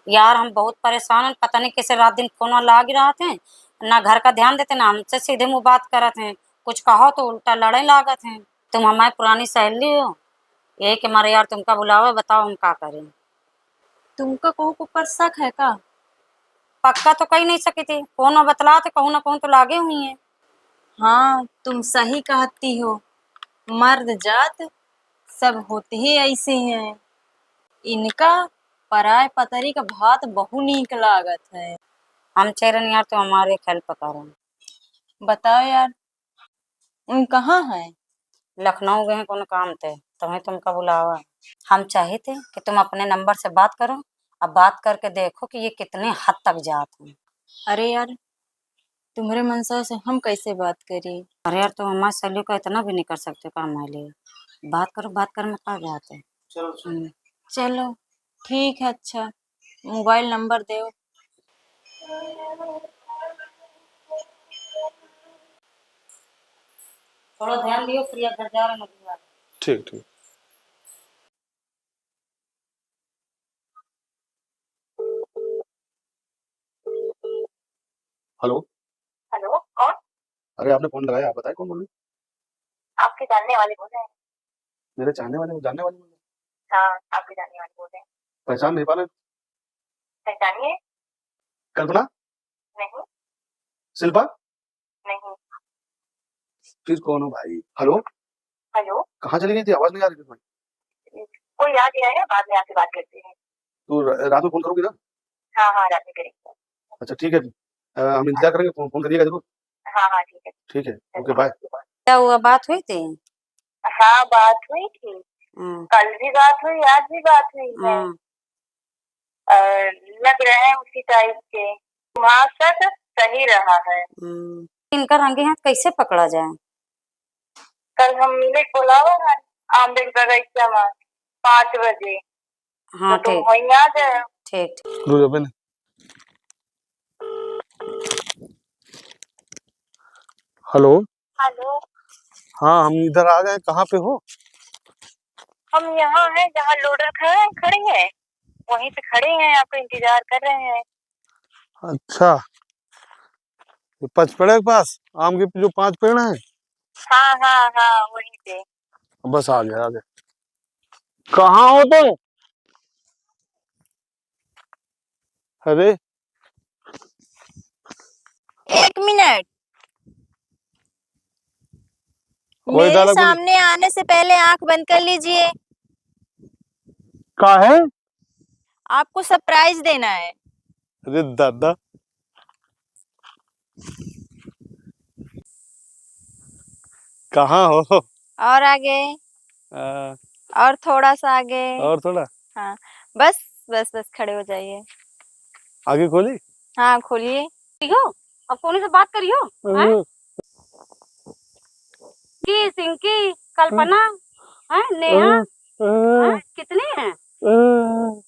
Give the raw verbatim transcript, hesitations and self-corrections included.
यार, हम बहुत परेशान हैं, पता नहीं कैसे रात दिन फोन लाग ही रहत हैं, ना घर का ध्यान देते, ना हमसे सीधे मुँह बात करत हैं, कुछ कहो तो उल्टा लड़े लागत हैं। तुम हमारी पुरानी सहेली हो, यही के मारे यार तुमका बुलावा, बताओ हम का करें। तुमका कहूँ के ऊपर शक है का? पक्का तो कही नहीं सकी थी, फोन में बतलात है, कहूँ ना कहूँ तो लागे हुई है। हाँ, तुम सही कहती हो, मर्द जात सब होते ही ऐसे हैं। इनका पराय पतरी का भात बहु नीक लागत है। हम चेरन यार, तो हमारे एक help करो। बताओ यार, उन कहाँ हैं? लखनऊ गए हैं कोनो काम ते, तभी तुमका बुलावा। हम चाहित है कि तुम अपने नंबर से बात करो, अब बात करके देखो कि ये कितने हद तक जात हैं। अरे यार, तुम्हरे मनसा से हम कैसे बात करी? अरे यार, तुम हमारे सहेली का इतना भी नहीं कर सकते का हमारे लिए? बात करो, बात कर में का जात है। चलो, चलो। हम्म। चलो, ठीक है, अच्छा, मोबाइल नंबर दो। थोड़ा ध्यान दियो, प्रिया घर जा रहे हैं। ठीक, ठीक। हेलो। हेलो, कौन? अरे, आपने फोन लगाया, आप बताएं कौन बोल रहे हैं? आपके जानने वाले बोल रहे हैं। मेरे चाहने वाले, जानने वाले बोल रहे हैं? हाँ, आपके जानने वाले बोल रहे हैं। पहचान नहीं पा रहे? पहचानिए। कल्पना? नहीं। शिल्पा? नहीं। फिर कौन हो भाई? हेलो? हेलो? कहाँ चली गई थी? आवाज नहीं आ रही थी तुम्हारी। कोई आ गया है, बाद में आके बात करते हैं। तो र-, रात में फोन करोगी ना? हाँ, हाँ, रात में करेंगे। अच्छा, ठीक है जी। अ, हम इंतजार करेंगे, फोन, फोन करिएगा जरूर। हाँ, हाँ, ठीक है। ठीक है, चलो, ओके, बाय। बाय। क्या हुआ, बात हुई थी? हाँ, बात हुई थी। हम्म। कल भी बात हुई, आज भी बात हुई है। हम्म। अ, लग रहे हैं उसी टाइप के। तुम्हारा शक सही रहा है। हम्म। इनका रंगे हाथ कैसे पकड़ा जाए? कल हम मिले बोलावा है आम के बगीचा में पाँच बजे। हाँ, तो तुम ठीक। वहीं आ जाओ। ठीक, ठीक। रुक जा पहले। हेलो। हेलो। हाँ, हम इधर आ गए, कहाँ पे हो? हम यहाँ हैं जहाँ लोडर खड़े हैं, खड़े हैं, वहीं पे खड़े हैं, आपका इंतजार कर रहे हैं। अच्छा, ये पाँच पेड़ के पास, आम के जो पाँच पेड़ हैं? हाँ, हाँ, हाँ, वहीं पे। बस आ गया, आ गया। कहाँ हो तुम? अरे, एक मिनट। कोई मेरे दादा, कोई सामने आने से पहले आंख बंद कर लीजिए। का है? आपको सरप्राइज देना है। अरे दादा, कहाँ हो? और आगे। आ। और थोड़ा सा आगे। और थोड़ा? हाँ, बस, बस, बस, खड़े हो जाइए। आगे खोली? हाँ, खोलिए। करियो, अब कौन से बात करियो? हैं? हम्म। की, सिंकी, कल्पना, हैं, नेहा, हम्म। हैं, कितनी हैं? हम्म।